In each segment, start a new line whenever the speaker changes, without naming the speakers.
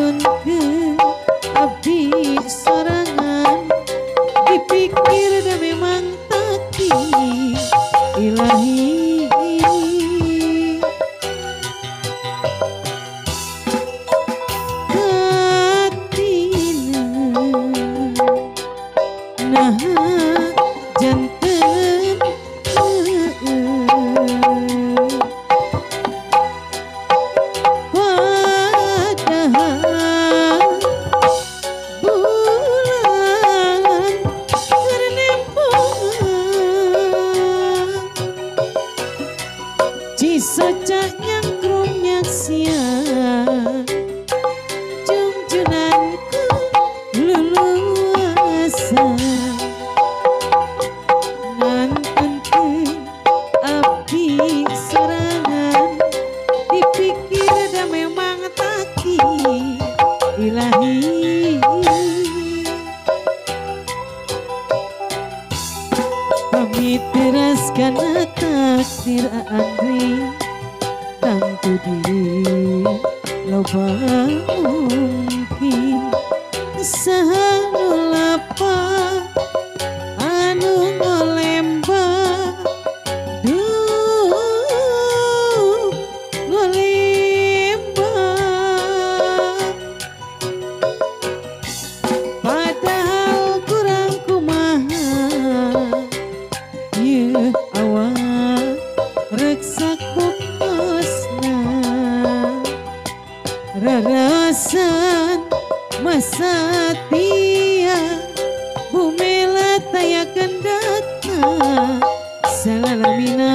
Ngantunkeun abdi sorangan dipikir da memang takdir ilahi. Katina nah janten padahal bulan keur nembungan cisoca nyangkrung nyaksian jungjunanku luluasan. Ngantunkeun abdi sorangan dipikir da memang takdir ilahi. Pamit teras kana takdir Andri tangtu diri loba mungkin saha nu lapang anu ngolemba duh ngolemba padahal kurang kumaha ieu awak reksak buktosna rarasan masa tia bumela taya kendatna salalamina.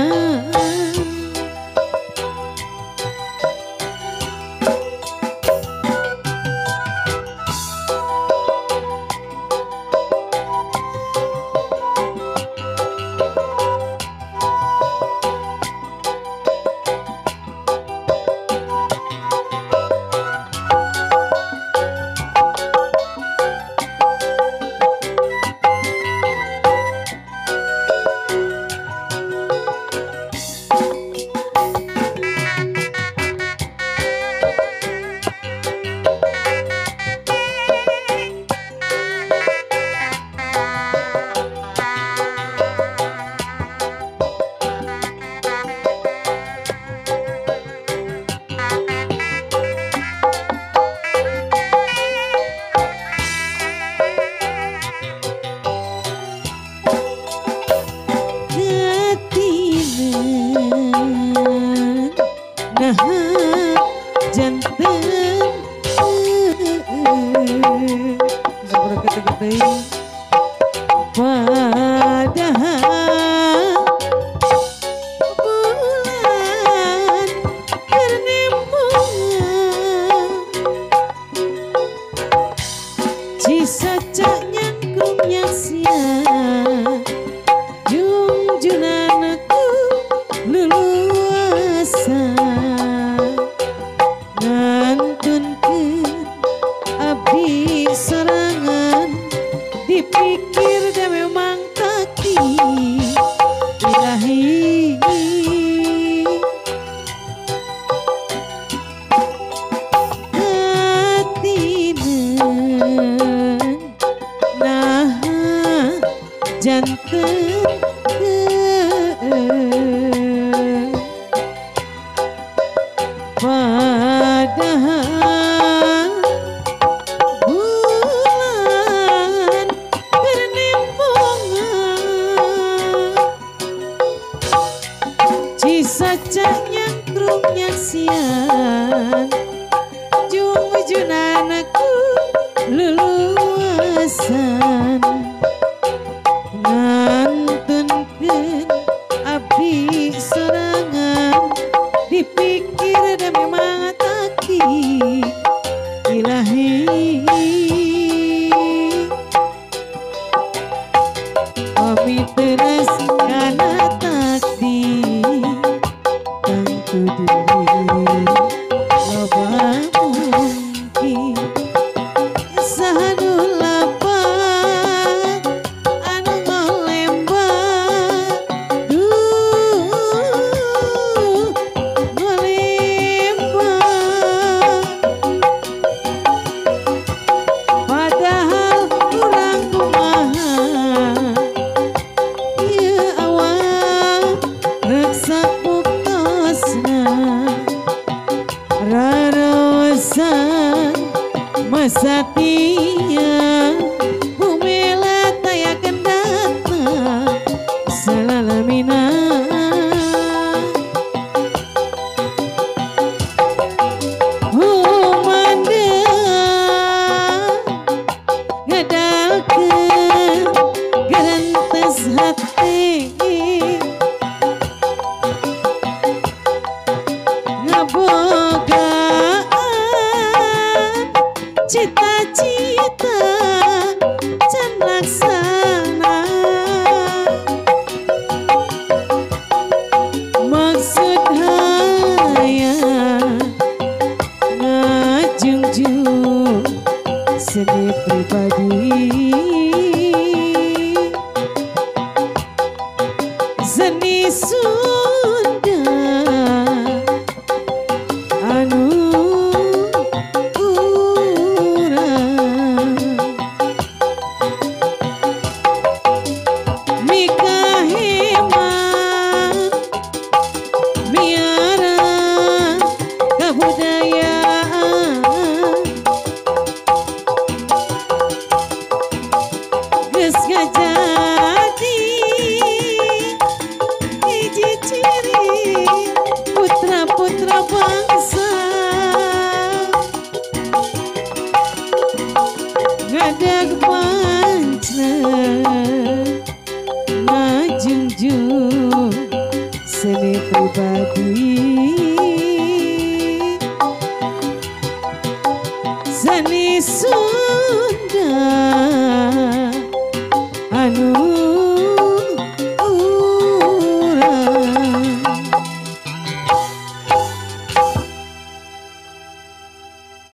Nah janten padahal bulan keur nembungan cisaca nyangkrung nyaksian jungjunanku luluasan. Ngantunkeun abdi sorangan Masatia bumela taya kendatna salalamina humanda ngadalkeun gerentes hati ngabogaan cita-cita can laksana maksud hayang ngajungjung seni pribadi seni Sunda anu urang mikaheman miara kabudayaan geus ngajadi hiji ciri putra-putra bangsa ngadag pancleng ngajungjung seni pribadi seni Sunda.